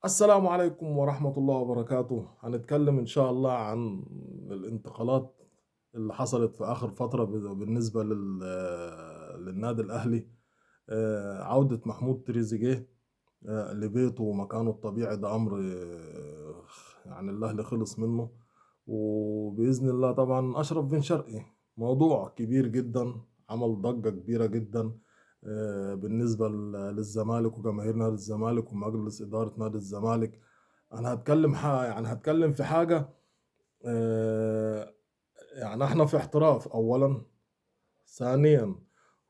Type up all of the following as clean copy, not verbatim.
السلام عليكم ورحمة الله وبركاته. هنتكلم إن شاء الله عن الانتقالات اللي حصلت في آخر فترة بالنسبة للنادي الأهلي. عودة محمود تريزيجيه لبيته ومكانه الطبيعي، ده أمر يعني الأهلي خلص منه، وبإذن الله طبعا أشرف بن شرقي موضوع كبير جدا، عمل ضجة كبيرة جدا بالنسبة للزمالك وجماهير نادي الزمالك ومجلس إدارة نادي الزمالك. أنا هتكلم يعني هتكلم في حاجة، يعني احنا في احتراف أولا، ثانيا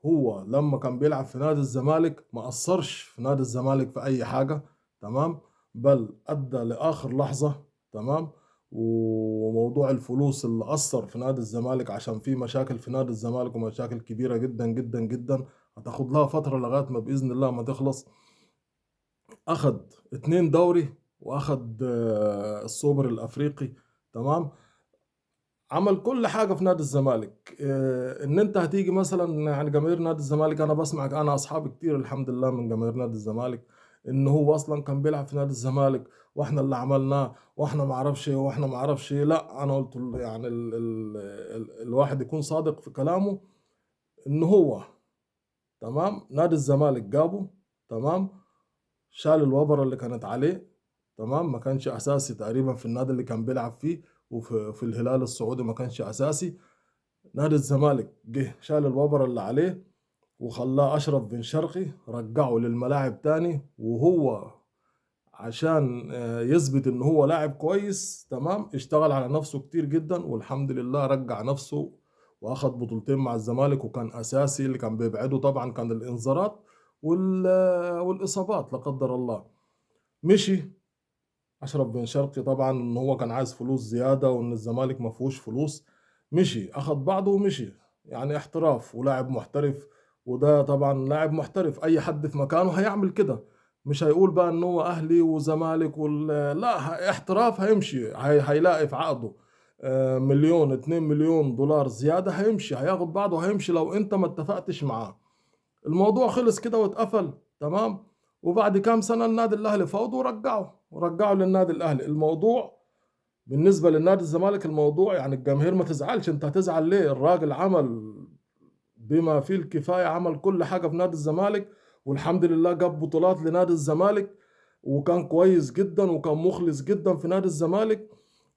هو لما كان بيلعب في نادي الزمالك ما قصرش في نادي الزمالك في أي حاجة، تمام، بل أدى لآخر لحظة، تمام. وموضوع الفلوس اللي أثر في نادي الزمالك عشان في مشاكل في نادي الزمالك ومشاكل كبيرة جدا جدا جدا هتاخد لها فترة لغاية ما بإذن الله ما تخلص. أخد 2 دوري وأخد السوبر الأفريقي، تمام، عمل كل حاجة في نادي الزمالك. إن أنت هتيجي مثلا يعني جماهير نادي الزمالك، أنا بسمع، أنا أصحابي كتير الحمد لله من جماهير نادي الزمالك، إن هو أصلا كان بيلعب في نادي الزمالك وإحنا اللي عملناه وإحنا ما عرفش وإحنا ما عرفش. لا، أنا قلت له يعني الواحد يكون صادق في كلامه، إن هو تمام نادي الزمالك جابه، تمام، شال الوبرة اللي كانت عليه، تمام، ما كانش أساسي تقريبا في النادي اللي كان بيلعب فيه، وفي الهلال السعودي ما كانش أساسي. نادي الزمالك جه شال الوبرة اللي عليه وخلاه أشرف بن شرقي، رجعه للملاعب تاني، وهو عشان يثبت إن هو لاعب كويس، تمام، اشتغل على نفسه كتير جدا، والحمد لله رجع نفسه وأخد بطولتين مع الزمالك، وكان أساسي. اللي كان بيبعده طبعا كان الإنذارات والإصابات لا قدر الله. مشي أشرف بن شرقي طبعا إن هو كان عايز فلوس زيادة وإن الزمالك ما فيهوش فلوس، مشي أخد بعضه ومشي، يعني احتراف ولاعب محترف، وده طبعا لاعب محترف أي حد في مكانه هيعمل كده، مش هيقول بقى إن هو أهلي وزمالك لا، احتراف هيمشي، هيلاقي في عقده مليون 2 مليون دولار زيادة، هيمشي، هياخد بعضه وهيمشي لو أنت ما اتفقتش معاه. الموضوع خلص كده واتقفل، تمام. وبعد كام سنة النادي الأهلي فاوضه ورجعه للنادي الأهلي. الموضوع بالنسبة للنادي الزمالك، الموضوع يعني الجماهير ما تزعلش، انت هتزعل ليه؟ الراجل عمل بما فيه الكفاية، عمل كل حاجة في نادي الزمالك، والحمد لله جاب بطولات لنادي الزمالك، وكان كويس جدا وكان مخلص جدا في نادي الزمالك،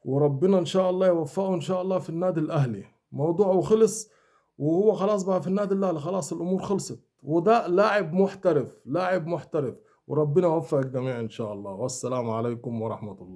وربنا إن شاء الله يوفقه إن شاء الله في النادي الأهلي. موضوعه خلص وهو خلاص بقى في النادي الأهلي، خلاص الأمور خلصت، وده لاعب محترف، لاعب محترف، وربنا يوفق الجميع إن شاء الله. والسلام عليكم ورحمة الله.